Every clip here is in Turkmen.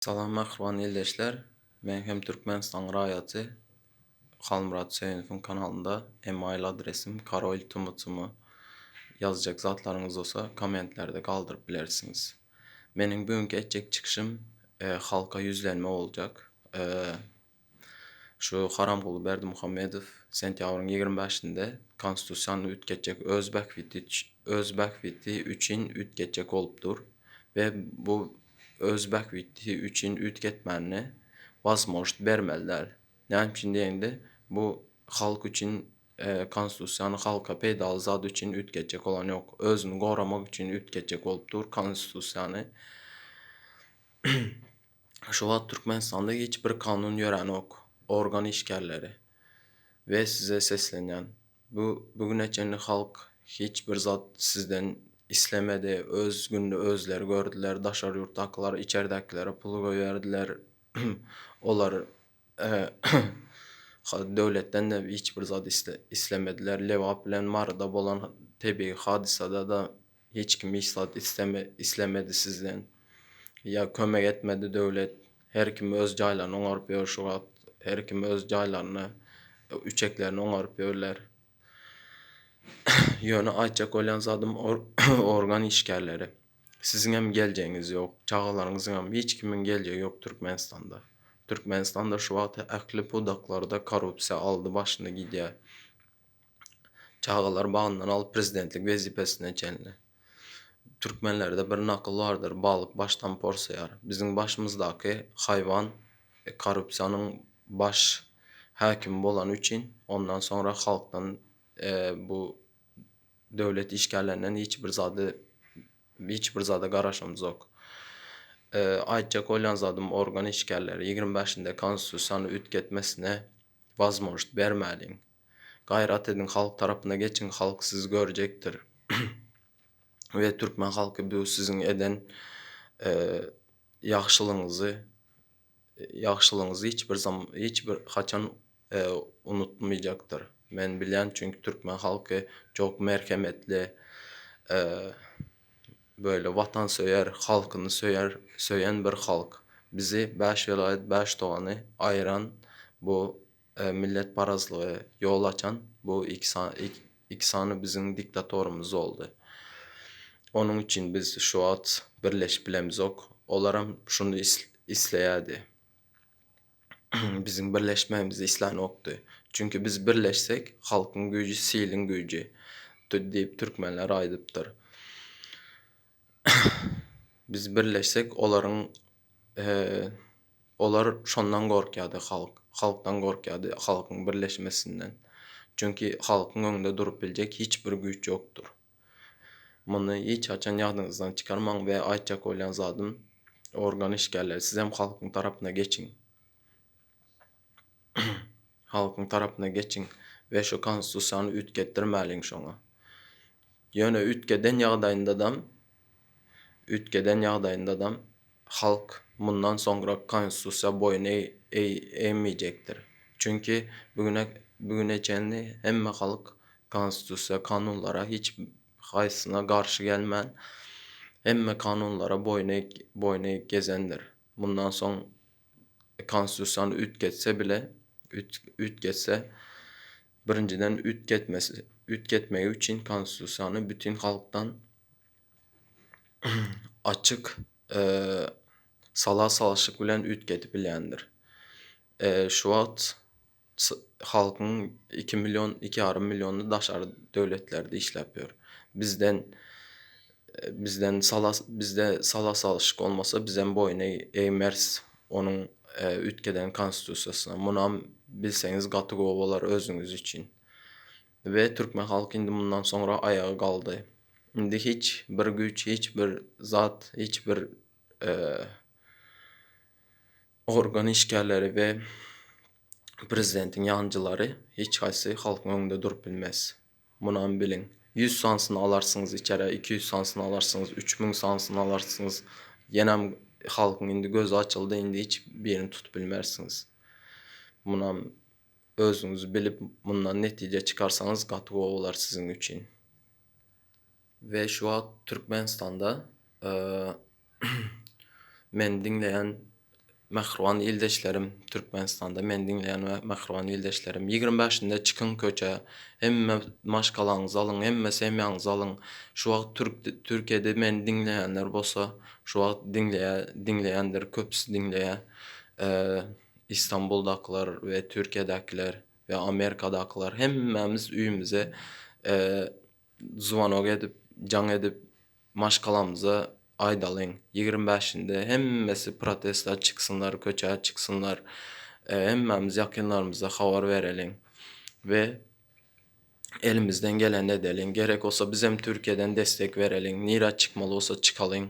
Salam mähriban ildeşler! Men hem Türkmenistanyň raýaty Halmyrat Söýünowyň kanalynda email adresim karoltmtm ýazjak zatlaryňyz bolsa kommentlerde galdyryp bilersiňiz. Meniň bu günki etjek çykyşym halka ýüzlenme boljak. Şu Haramguly Berdimuhamedow sentýabryň 25-inde konstitusiýany üýtgetjek öz bähbiti öz bähbiti üçin üýtgetjek bolup dur we bu öz bähbiti üçin üýtgetmänine wazmožt bermeli däl. Näme üçin diýeňde bu halk üçin konstitusiýany halka peýdaly zat üçin üýtgetjek bolan ýok. Özüni goramak üçin üýtgetjek bolup dur konstitusiýany. Şu wagt Türkmenistanda hiç bir kanun ýöränok organ işgärleri we size seslenýän bu bu güne çenli halk hiç bir zat sizden islemedi öz gününi özleri gördüler daşary ýurtdakylar içerdäkilere pul goýberdiler olar döwletden-de hiç bir zat islemediler Lebap bilen Maryda bolan tebigy hadysada-da Hiç kim hiç zat islemedi sizden. Ýa kömek etmedi döwlet. Her kim öz jaýlaryny oňaryp ýör şu wagt. Her kim öz jaýlaryny, üçeklerini oňaryp ýörler. Ýöne aýtjak bolýan zadym organ işgärleri. Siziňem geljegiňiz ýok, çagalaryňyzyňam, hiç kimiň geljegi ýok Türkmenistanda. Türkmenistanda şu wagt ähli pudaklarda korrupsiýa aldy başyny gidýär. Çagalar bagyndan alyp prezidentlik wezipesine çenli. Türkmenlerde bir nakyl bardyr, Balyk başdan porsaýar. Biziň başymyzdaky haýwan korrupsiýanyň baş häkimi bolany üçin ondan soňra halkdan bu döwlet işgärlerinden hiç bir zady hiç bir zada garaşamzok. Aýtjak bolýan zadym organ işgärleri 25-nde konstitusiýany üýtgetmesine wazmožt bermäliň. Gaýrat ediň halk tarapyna geçiň halk sizi görjekdir. We türkmen halky bu siziň eden ýagşylygyňyzy ýagşylygyňyzy hiç bir zam hiç bir haçan unutmajakdyr. Men bilýän çünki türkmen halky çok merhemetli böyle watansöýer halkyny söýer söýen bir halk. Bizi bäş welaýat bäş dogany aýyran bu milletparazlyga ýol açan bu iki sany biziň diktatorymyz boldy. Onuň üçin biz şu wagt birleşip bilemizok. Olaram şuny isleýärdi. Biziň birleşmegimizi islänokdy. Çünki biz birleşsek halkyň güýji siliň güýji diýip türkmenler aýdypdyr. Biz birleşsek olaryň olar şondan gorkýardy halk halkdan gorkýardy halkyň birleşmesinden. Çünki halkyň öňünde durup biljek hiç bir güýç ýokdur. Muny hiç haçan ýadyňyzdan çykarmaň we aýtjak bolýan zadym organ işgärleri sizem halkyň tarapyna geçiň. Halkyň tarapyna geçiň we şu konstitusiýany üýtgetdirmäliň şoňa. Ýöne üýtgeden ýagdaýyndadam üýtgeden ýagdaýyndadam halk mundan soňra konstitusiýa boýun egmejekdir. Çünki bu güne bu güne çenli hemme halk konstitusiýa kanunlara hiç haýsyna garşy gelmän hemme kanunlara boýun boýun egip gezendir. Mundan soň konstitusiýany üýtgetse bile üýtgetse birinjiden üýtgetmesi üýtgetmegi üçin konstitusiýany bütin halkdan açyk sala salşyk bilen üýtgedip bilýändir. Şu wagt halkyň iki million, iki ýarym milliony daşary döwletlerde işläp ýör. Bizden bizden sala bizde sala salşyk bolmasa bizem boýun egmeris onuň üýtgeden konstitusiýasyna. Munam bilseňiz gaty gowy bolar özüňiz üçin. We türkmen halky indi mundan soňra aýaga galdy. Indi hiç bir güýç, hiç bir zat, hiç bir organ işgärleri we prezidentiň ýanjylary hiç haýsy halkyň öňünde durup bilmez. Munam biliň. Ýüz sanysyny alarsyňyz içerä, 200 sanysyny alarsyňyz, 3000 sanysyny alarsyňyz. Ýenem halkyň indi gözi açyldy, indi hiç birini tutup bilmersiňiz. Munam özüňiz bilip mundan netije çykarsaňyz gaty gowy bolar siziň üçin. We şu wagt Türkmenistanda meni diňleýän. Mähriban ildeşlerim, Türkmenistanda meni diňleýän mähriban ildeşlerim, 25-inde çykyň köçä, hemme maşgalaňyzy alyň, hemme semýaňyzy alyň. Şu wagt türk Türkiýede meni diňleýänler bolsa, şu wagt diňleýä diňleýändir, köpüsi diňleýä. Istanbuldakylar we Türkiýedäkiler we Amerikadakylar hemmämiz öýümize zwanok edip, jaň edip maşgalamyza aýdalyň, 25-inde hemmesi protesta çyksynlar, köçä çyksynlar, hemmämiz ýakynlarymyza habar bereliň we elimizden geleni edeliň. Gerek bolsa bizem Türkiýeden destek bereliň, nirä çykmaly bolsa çykalyň.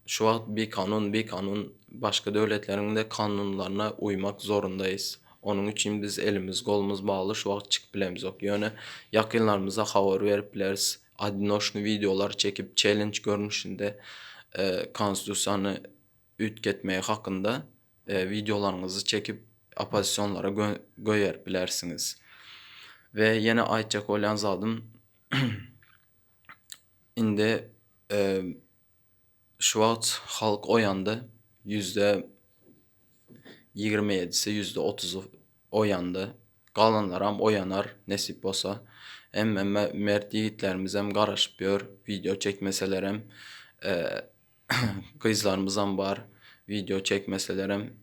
Şu wagt bikanun, bikanun başga döwletleriň-de kanunlaryna uýmak zorundaýys. Onuň üçin biz elimiz, golumyz bagly şu wagt çykyp bilemizok. Ýöne ýakynlarymyza habar berip bileris. Odinoçnyý wideolar çekip çellenj görnüşinde konstitusiýany üýtgetmegi hakynda wideolaryňyzy çekip oppozisionlara goýberip bilersiňiz. We ýene aýtjak bolýan zadym indi şu wagt halk oýandy 27%-si, 30%-y oýandy. Galanlaram oýanar nesip bolsa. Hemme mert ýigitlerimizem garaşyp ýör wideo çekmeselerem. Gyzlarymyzam bar wideo çekmeselerem.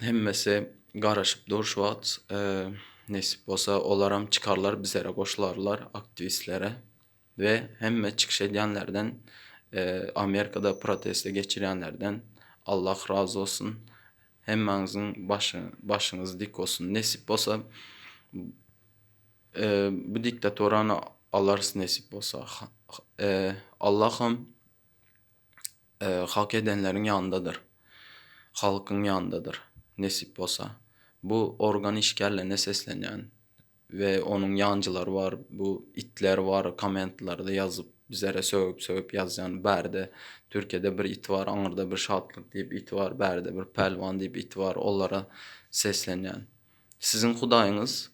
Hemmesi garaşyp dur şu wagt. Nesip bolsa olaram çykarlar bizlere goşularlar aktiwistlere. We hemme çykyş edýänlerden Amerikada proteste geçirýänlerden Allah razy bolsun. Hemmäňiziň başy başyňyz dik bolsun. Nesip bolsa bu diktaturany alarys nesip bolsa. Allaham hak edenleriň ýanyndadyr. Halkyň ýanyndadyr. Nesip bolsa. Bu organ işgärlerine seslenýän. We onuň ýanjylary bar, bu itler bar kommentlerde ýazyp bizlere sögüp sögüp ýazýan bärde Türkiýede bir it bar aňyrda bir Şatlyk diýip it bar bärde bir Pälwan diýip it bar olara seslenýän. Siziň hudaýyňyz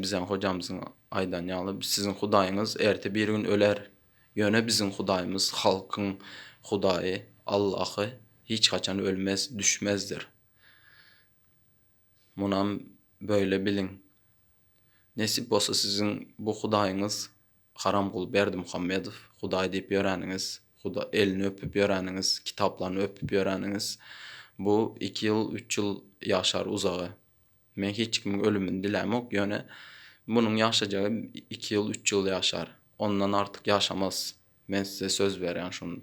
biziň hojamyzyň aýdan ýaly siziň hudaýyňyz erte bir gün öler ýöne biziň hudaýymyz halkyň hudaýy Allahy hiç haçan ölmez düşmezdir. Munam böyle biliň. Nesip bolsa siziň bu hudaýyňyz Haramguly Berdimuhamedow hudaý diýip ýöräniňiz, huda elini öpüp ýöräniňiz, kitaplaryny öpüp ýöräniňiz bu iki ýyl, üç ýyl ýaşar uzagy. Men hiç kimiň ölümini dilämok, ýöne munuň ýaşajagy iki ýyl, üç ýyl ýaşar. Ondan artyk ýaşamaz. Men size söz berýän şuny.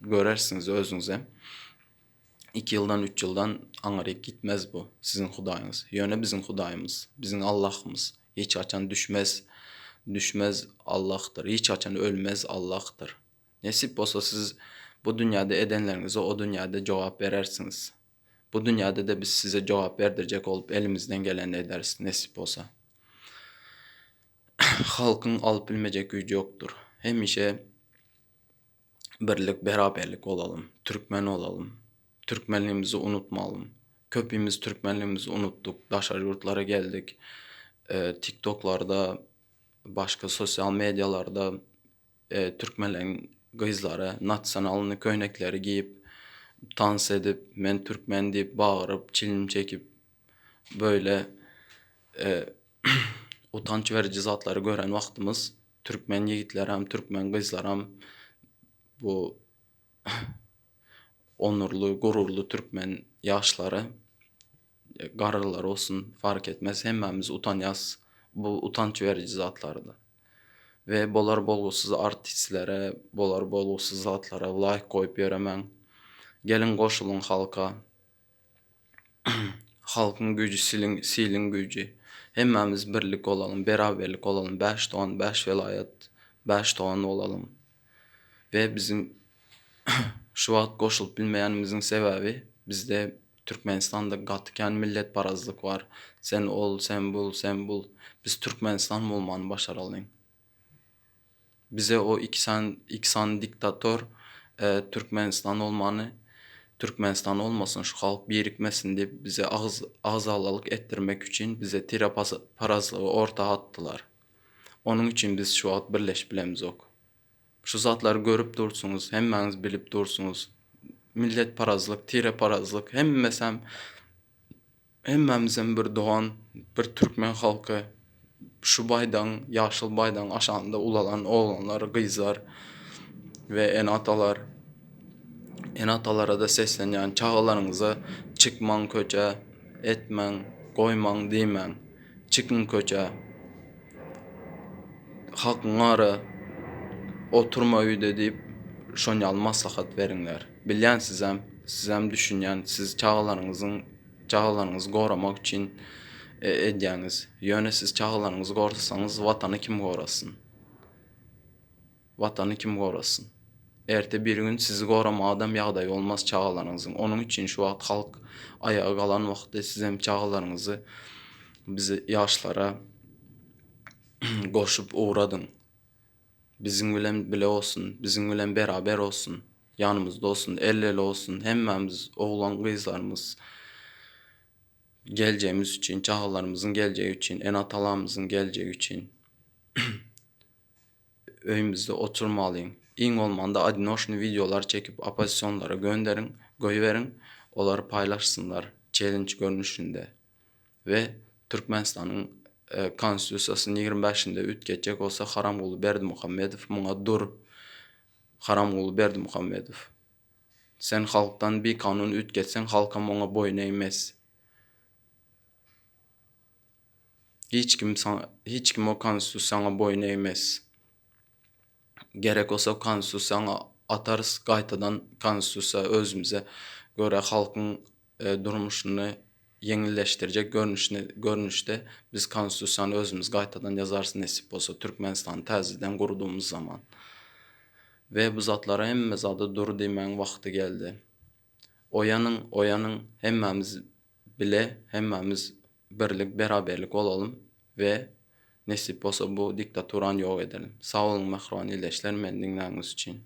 Görersiňiz özüňizem. Iki ýyldan, üç ýyldan aňryk gitmez bu siziň hudaýyňyz. Ýöne biziň hudaýymyz, biziň Allahymyz hiç haçan düşmez, düşmez Allahdyr, hiç haçan ölmez Allahdyr. Nesip bolsa siz bu dünýäde edenleriňize o dünýäde jogap berersiňiz. Bu dünýäde-de biz size jogap berdirjek bolup elimizden gelenini ederis, nesip bolsa. Halkyň alyp bilmejek güýji ýokdur. Hemişe birlik beraberlik bolalym türkmen bolalym türkmenligimizi unutmalym köpimiz türkmenligimizi unutdyk daşary ýurtlara geldik tiktoklarda başga sosial medialarda türkmenleriň gyzlary nasionalnyý köýnekleri geýip tans edip men türkmen diýip bagyryp çilim çekip böyle utanç beriji zatlary gören wagtymyz Türkmen ýigitlerem, türkmen gyzlaram bu onurly, gururly türkmen ýaşlary, garrylar bolsun fark etmez hemmämiz utanýas bu utanç beriji zatlarda. We bolar bolgusyz artistlere, bolar bolgusyz zatlara laýk goýup ýöremäň. Geliň goşulyň halka. Halkyň güýji siliň siliň güýji. Hemmämiz birlik bolalyň, beraberlik bolalyň, bäş dogan, bäş welaýat, bäş dogan bolalyň. We biziň şu wagt goşulyp bilmeýänimiziň sebäbi bizde Türkmenistanda gaty kän milletparazlyk bar. Sen ol, sen bul, sen bul. Biz Türkmenistan bolmany başaralyň. Bize o iki sany iki sany diktator Türkmenistan bolmany Türkmenistan bolmasyn şu halk birikmesin diýip bize agyz agzalalyk etdirmek üçin bize tireparazlygy orta atdylar. Onuň üçin biz şu wagt birleşip bilemizok. Şu zatlary görüp dursuňyz, hemmäňiz bilip dursuňyz. milletparazlyk, tireparazlyk hemmesem hemmämizem bir dogan, bir türkmen halky. Şu baýdagyň, ýaşyl baýdagyň aşagynda ulalan oglanlar, gyzlar we ene-atalar. Ene-atalara-da seslenýän, çagalaryňyza çykmaň köçä, etmäň, goýmaň diýmäň. Çykyň köçä. Hakyňy ara, oturma öýde diýip, şon ýaly maslahat beriňler. Bilýän sizem, sizem düşünýän, siz çagalaryňyzyň çagalaryňyzy goramak üçin edýäňiz. Ýöne siz çagalaryňyzy gorasaňyz, watany kim gorasyn? Watany kim gorasyn? Erte bir gün sizi goramagadam ýagdaýy bolmaz çagalaryňyzyň. Onuň üçin şu wagt halk aýaga galan wagty sizem çagalaryňyzy bizi ýaşlara goşup ugradyň. Biziň bilen bile bolsun, biziň bilen beraber bolsun, ýanymyzda bolsun, el-ele bolsun hemmämiz oglan gyzlarymyz geljegimiz üçin, çagalarymyzyň geljegi üçin, ene-atalarymyzyň geljegi üçin. Öýümizde oturmalyň. Iň bolmanda odinoçnyý wideolar çekip oppozisionlara gönderiň, goýberiň, olar paýlaşsynlar çellenç görnüşinde. We Türkmenistanyň konstitusiýasyny 25-inde üýtgetjek bolsa Haramguly Berdimuhamedow muňa dur. Haramguly Berdimuhamedow. Sen halkdan bikanun üýtgetseň halkam oňa boýun egmez. Hiç kim hiç kim o konstitusiýaňa boýun egmez. Gerek bolsa konstitusiýaňy atarys gaýtadan konstitusiýa özümize görä halkyň durmuşyny ýeňilleşdirjek görnüşini görnüşde biz konstitusiýany özümiz gaýtadan ýazarys nesip bolsa Türkmenistany täzeden gurdugymyz zaman. We bu zatlara hemme zada dur diýmäň wagty geldi. Oýanyň oýanyň hemmämiz bile hemmämiz birlik beraberlik bolalym we nesip bolsa bu diktaturany ýok edelim. Sag boluň mähriban ildeşler meni diňläniňiz üçin.